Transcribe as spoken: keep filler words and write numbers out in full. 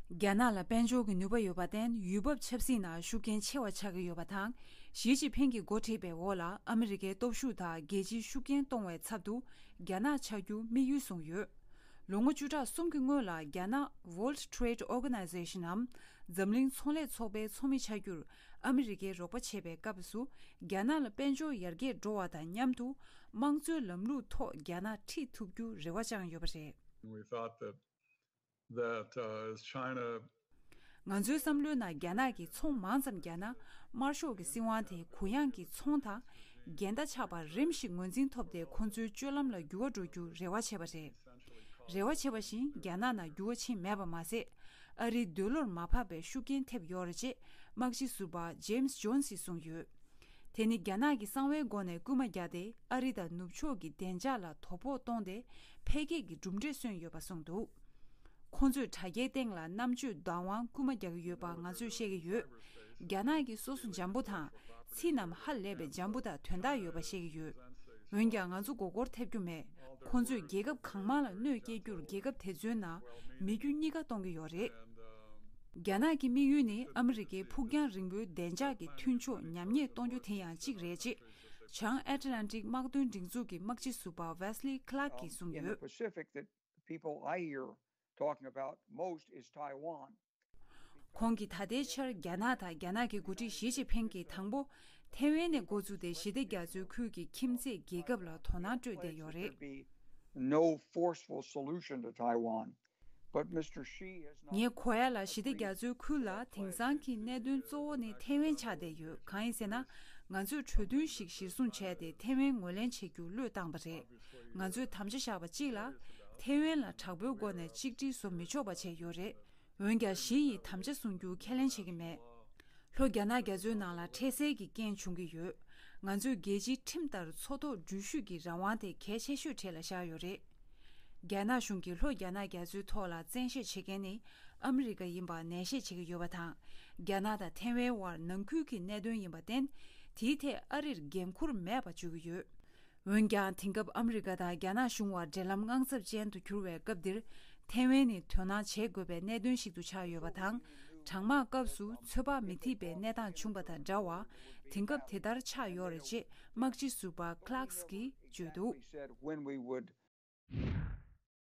རྒྱ་ནག་ལ་དཔལ་འབྱོར་གྱི་ནུས་པ་ཡོད་པར་བརྟེན། ཡུལ་བབ་ཆབ་སྲིད་ནང་ཤུགས་རྐྱེན་ཆེ་བ་ཆགས་ཀྱི་ཡོད་པ་དང་། ཞི་ཅིན་ཕིང་གི་འགོ་ཁྲིད་པའི་འོག་ལ་ཨ་མི་རི་ཀའི་སྟོབས་ཤུགས་དང་རྒྱལ་སྤྱིའི་ཤུགས་རྐྱེན་གཏོང་བའི་ཚབ་ཏུ། རྒྱ་ནག་ཆགས་རྒྱུ་དམིགས་ཡུལ་བཟུང་ཡོད། ལོ་ངོ་བཅུ་ཕྲག་གསུམ་གྱི་སྔོན་ལ། རྒྱ་ནག་World Trade Organization ནམ་འཛམ་གླིང་ཚོང་ལས་ཚོགས་པའི་ཚོགས་མི་ཆགས་རྒྱུར་ཨ་མི་རི་ཀས་རོགས་པ་བྱས་པའི་སྐབས་སུ། རྒྱ་ནག་ལ་དཔལ་འབྱོར་ཡར་རྒྱས་འགྲོ་བ་དང་མཉམ་དུ། དམངས་གཙོའི་ལམ་ལུགས་ཐོག་རྒྱ་ནག་ཁྲིད་ཐུབ་རྒྱུ་རེ་བ་བཅངས་ཡོད་པ་རེད། We thought that that uh, as China ང་ཚོའི་བསམ་བློའི་ནང་རྒྱ་ནག་གིས་ཚོང་མང་ཙམ་བརྒྱབ་ན། དམར་ཤོག་གི་སྲིད་དབང་དེ་གུ་ཡངས་ཀྱི་ཚོང་དང་འགལ་ཟླ་ཆགས་པར་རིམ་བཞིན་ངོས་འཛིན་ཐོབ་སྟེ། ཁོ་ཚོའི་སྤྱོད་ལམ་ལ་འགྱུར་བ་འགྲོ་རྒྱུ་རེ་བ་བྱས་པ་རེད། རེ་བ་བྱས་པ་བཞིན་རྒྱ་ནག་ནང་འགྱུར་བ་ཕྱིན་མེད་པ་མ་ཟད། ཨ་རིའི་འདོད་བློར་མ་བབས་པའི་ཤུགས་རྐྱེན་ཐེབས་ཡོད་རེད་ཅེས་དམག་སྤྱི་ཟུར་པ་James Jones ཡིས་གསུངས་ཡོད། དེ་ནི་རྒྱ་ནག་གིས་གསང་བའི་སྒོ་ནས་སྐུལ་མ་བརྒྱབ་སྟེ། ཨ་རི་དང་ནུབ་ཕྱོགས་ཀྱི་བདེ་འཇགས་ལ་དོ་ཕོག་གཏོང་སྟེ། འཕེལ་རྒྱས་ཀྱི་གྲུབ་འབྲས་སོན་ཡོད་པ་གསུངས་འདུག་ཁོང་ཚོས་དྲ་རྒྱའི་སྟེང་ལ་རྣམ་དཔྱོད་བདག་དབང་སྐུལ་མ་རྒྱག་གི་ཡོད་པ་ང་ཚོས་ཤེས་ཀྱི་ཡོད། རྒྱ་ནག་གིས་སོ་སོ་འཇམ་པོ་དང་། ཚིག་རྣམས་ཧ་ལས་པའི་འཇམ་པོ་དང་དོན་དག་ཡོད་པ་ཤེས་ཀྱི་ཡོད། འོན་ཀྱང་ང་ཚོ་མགོ་སྐོར་ཐེབས་རྒྱུ་མེད། ཁོང་ཚོས་རྒྱལ་ཁབ་གང་མང་ལ་གནོད་སྐྱེལ་རྒྱུར། རྒྱལ་ཁབ་དེ་ཚོའི་ནང་མི་རྒྱུ་གཉིས་ཀ་གཏོང་གི་ཡོད་རེད། རྒྱ་ནག་གི་དམིགས་ཡུལ་ནི་ཨ་མི་རི་ཀའི་ཕུགས་རྒྱང་རིང་པོའི་བདེ་འཇགས་ཀྱི་མཐུན་ཕྱོགས་ཉམས་ཉེས་གཏོང་རྒྱུ་དེ་ཡང་གཅིག་རེད་ཅེས། བྱང་ཨེཊ་ལན་ཊིག་དམག་དོན་སྒྲིག་འཛུགས་ཀྱི་དམག་སྤྱི་ཟུར་པ་Wesley Clark གིས་གསུངས་In the ཡོད། Pacific, the people I hear talking about most is Taiwan. ཁོང་གིས་ད་ལྟའི་ཆར་རྒྱ་ནག་དང་རྒྱ་ནག་གི་འགོ་ཁྲིད་ཞི་ཅིན་ཕིང་གིས་དང་པོ་ཐེ་ཝན་ནས་འགོ་བཙུགས་ཏེ་ཞི་བདེ་རྒྱ་མཚོའི་ཁུལ་གྱི་ཁྱིམ་མཚེས་རྒྱལ་ཁབ་ལ་དོ་སྣང་སྤྲོད་བསྡད་ཡོད་རེད། Be no forceful solution to Taiwan. But Mister Xi has not ངས་གོ་ཡ་ལ་ཞི་བདེ་རྒྱ་མཚོའི་ཁུལ་ལ་དེང་སང་གི་གནད་དོན་གཙོ་བོ་ནི་ཐེ་ཝན་ཆགས་བསྡད་ཡོད། གང་ཡིན་ཟེར་ན། ང་ཚོས་གྲོས་མཐུན་ཞིག་གཞིར་བཟུང་བྱས་ཏེ་ཐེ་ཝན་ངོས་ལེན་བྱེད་རྒྱུ་བློས་བཏང་བ་རེད། ང་ཚོས་དམ་བཅའ་བཞག་པ་གཅིག་ལ། ཐེ་ཝན་ལ་དྲག་པོའི་སྒོ་ནས་གཅིག་སྒྲིལ་བཟོ་མི་ཆོག་པ་བྱས་ཡོད་རེད། འོན་ཀྱང་ཞི་ཡིས་དམ་བཅའ་སྲུང་རྒྱུ་ཁས་ལེན་བྱེད་ཀྱི་མེད། ལྷོ་རྒྱ་ནག་རྒྱ་མཚོའི་ནང་ལ་འཕྲལ་སེལ་གྱི་རྐྱེན་བྱུང་གི་ཡོད། ང་ཚོས་རྒྱལ་སྤྱིའི་ཁྲིམས་ལྟར་མཚོ་ཐོག་འགྲུལ་བཞུད་ཀྱི་རང་དབང་དེ་གལ་ཆེ་ཤོས་གྲས་ལ་བཞག་ཡོད་རེད། རྒྱ་ནག་གཞུང་གིས་ལྷོ་རྒྱ་ནག་རྒྱ་མཚོའི་ཐོག་ལ་བཙན་ཤེད་བྱེད་མཁན་ནི་ཨ་མི་རི་ཀ་ཡིན་པ་ནན་བཤད་བྱེད་ཀྱི་ཡོད་པ་དང་། རྒྱ་ནག་དང་ཐེ་ཝན་དབར་ནང་ཁུལ་གྱི་གནད་དོན་ཡིན་པར་བརྟེན། དེའི་ཐད་ཨ་རིར་འགན་འཁུར་མེད་པ་བརྗོད་ཀྱི་ཡོད། འོན་ཀྱང་། དེང་སྐབས་ཨ་མི་རི་ཀ་དང་རྒྱ་ནག་གཞུང་བར་འབྲེལ་ལམ་དངངས་འཚབ་ཅན་དུ་གྱུར་བའི་སྐབས་འདིར། ཐེ་ཝན་ནི་དོ་སྣང་བྱེད་དགོས་པའི་གནད་དོན་ཞིག་ཏུ་ཆགས་ཡོད་པ་དང་། གྲང་དམག་སྐབས་སུ་ཚོད་དཔག་མི་ཐེག་པའི་གནས་སྟངས་བྱུང་བ་དང་འདྲ་བར། དེང་སྐབས་དེ་ལྟར་ཆགས་ཡོད་རེད་ཅེས་དམག་སྤྱི་ཟུར་པ་Clark གིས་བརྗོད་འདུག We said when we would